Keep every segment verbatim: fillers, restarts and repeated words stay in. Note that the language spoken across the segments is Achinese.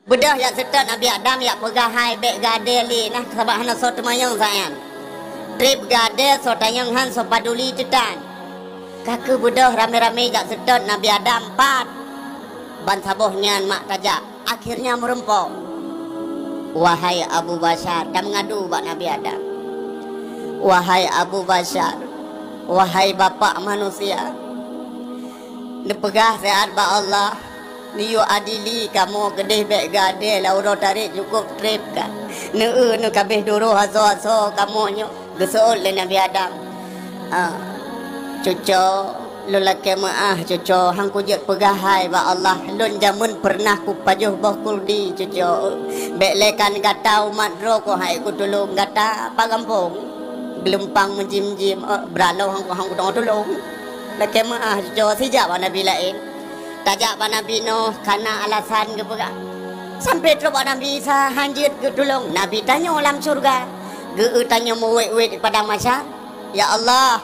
Beudôh jak seutôt Nabi Adam jak peugah hai bék geuadé lé nah, sabab hana soe teumanyong saát nyan. Treb geuadé soe tanyong hán soe paduli teutan. Ka keuh beudôh ramé-ramé jak seutôt Nabi Adam pat. Ban saboh nyan mak tajak, akhirnya meureumpok. Wahai Abu Basyar, tameungadu bak Nabi Adam. Wahai Abu Basyar, wahai bapak manusia, neupeugah siat bak Allah, neuyue adili kamoe keudeh bék geuadé lam uroe tarek cukôp treb ka. Neu-eu neukabeh duroh asoe-asoe kamoe nyoe. Geuseuôt lé Nabi Adam, "Ah, cuco, lôn lakée meuáh, cuco, han kujeuet peugah hai bak Allah, lôn jameun peureunah kupajoh boh kuldi, cuco. Bék lé kan gata umat droe keuh hai kutulông gata, pat gampông. Geulumpang meujim-jim, eh, beuraloe han, han kudeungoe tulông. Lakée meuáh, cuco," sijak bak nabi laén. Tajak bak Nabi Nuh, kana alasan geupeugah. Sampoe trok bak Nabi Isa, han jeuet geutulông. Nabi tanyoe lam syeuruga, geu-eu tanyoe meuwét-wét di padang mahsyar. Ya Allah,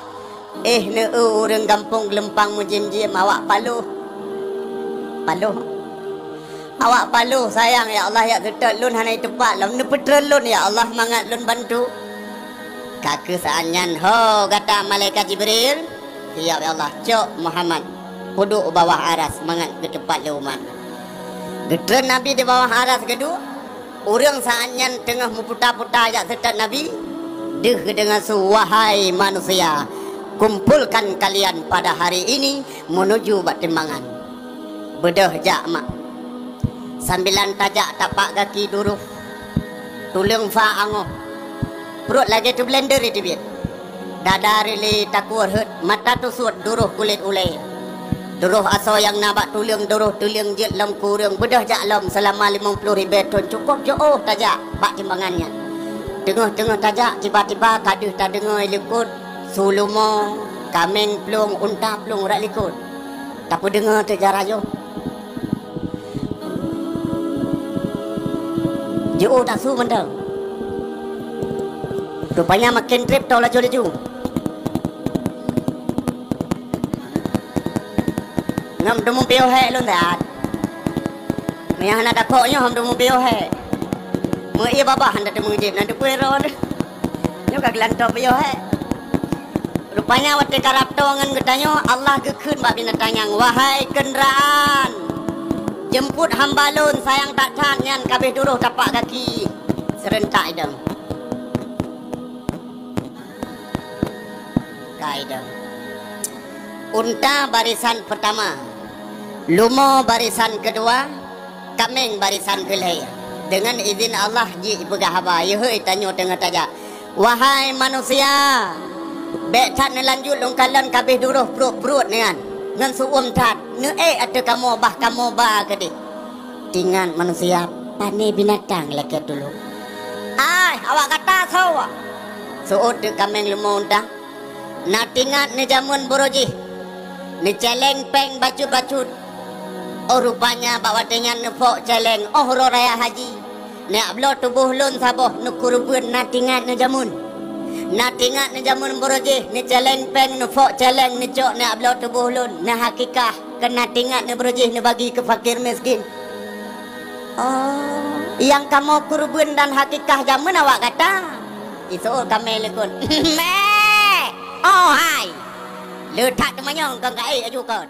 éh neu-eu ureuëng gampông Geulumpang meujim-jim, awak paloh. Paloh. Awak paloh sayang, ya Allah, jak seutôt lôn hana teumpat lom. Neupeutreun lôn, ya Allah, mangat lôn bantu. Ka keuh saát nyan, "Ho gata malaikat Jibril." "Siap, ya Allah." "Cok Muhammad, peuduek u bawah aras mangat geuteumpat lé umat." Geutreun Nabi di bawah aras geuduek. Ureuëng saát nyan teungoh meuputa-puta jak seutôt Nabi, deuh geudeungoe su, "Wahai manusia, kumpulkan kalian pada hari ini menuju bak timbangan." Beudôh jak mak. Sambilan tajak tapak gaki duroh. Tuleueng fa angoh. Pruet lagée teublender teubiet. Dada rili takue rhot, mata teusuet duroh kulét ulée. Duroh asoe nyang na bak tuleueng, duroh tuleueng jeuet lom keu ureuëng, beudôh jak lom seulama limong ploh ribée thon, cukôp jiôh tajak bak timbangan nyan. Teungoh-teungoh tajak, tiba-tiba ka deuh tadeungoe likot su leumo, kaméng plueng, unta plueng rot likot. Tapeudeungoe teuh jara jih. Jiôh tasu mantong. Rupanya maken treb toe laju-laju. Ngon teumeupiôh hék lôn that. Meunyo hana takok nyoe hom teumeupiôh hék. Meu ié babah hana teumeujieb, na teupeue droe. Nyoe ka geulantoe piôh hék. Rupanya watée karab toe ngon geutanyoe, Allah geukheun bak binatang nyan, "Wahai keundaraan, jeumpot hamba lôn sayang that-that nyan kabeh duroh tapak gaki seureuntak idong." Ka idong. Unta barisan peurtama, leumo barisan keudua, kaméng barisan keulhée. Deungon idhin Allah jih jipeugah haba, yeuhôi tanyoe teungoh tajak. Wahai manusia, bék that neulanjut lôn kalon kabeh duroh pruet-pruet nyan, ngon seu-uem that, neuék ateueh kamoe bah kamoe ba keudeh. Tingat manusia, pane binatang lakée tulông. Ai, awak gata soe? Seuôt teuk kaméng leumo unta. Na tingat neujameun buroe jih, neucéléng péng bacut-bacut. Oh rupanya bak watée nyan neupok céléng, oh uroe raya haji. Neujak bloe tuboh lôn saboh neukeureubeuen, na tingat neujameun. Na tingat neujameun buroe jih, neucéléng péng, neupok céléng, neucok neujak bloe tuboh lôn, neuhakikah, keu na tingat neuburoe jih neubagi keu fakir miskin. Oh, nyang kamoe keureubeuen dan hakikah jameun awak gata. Iseuôt kaméng likot. Mé! Oh hai! Le that teumanyong keu kaék aju kon.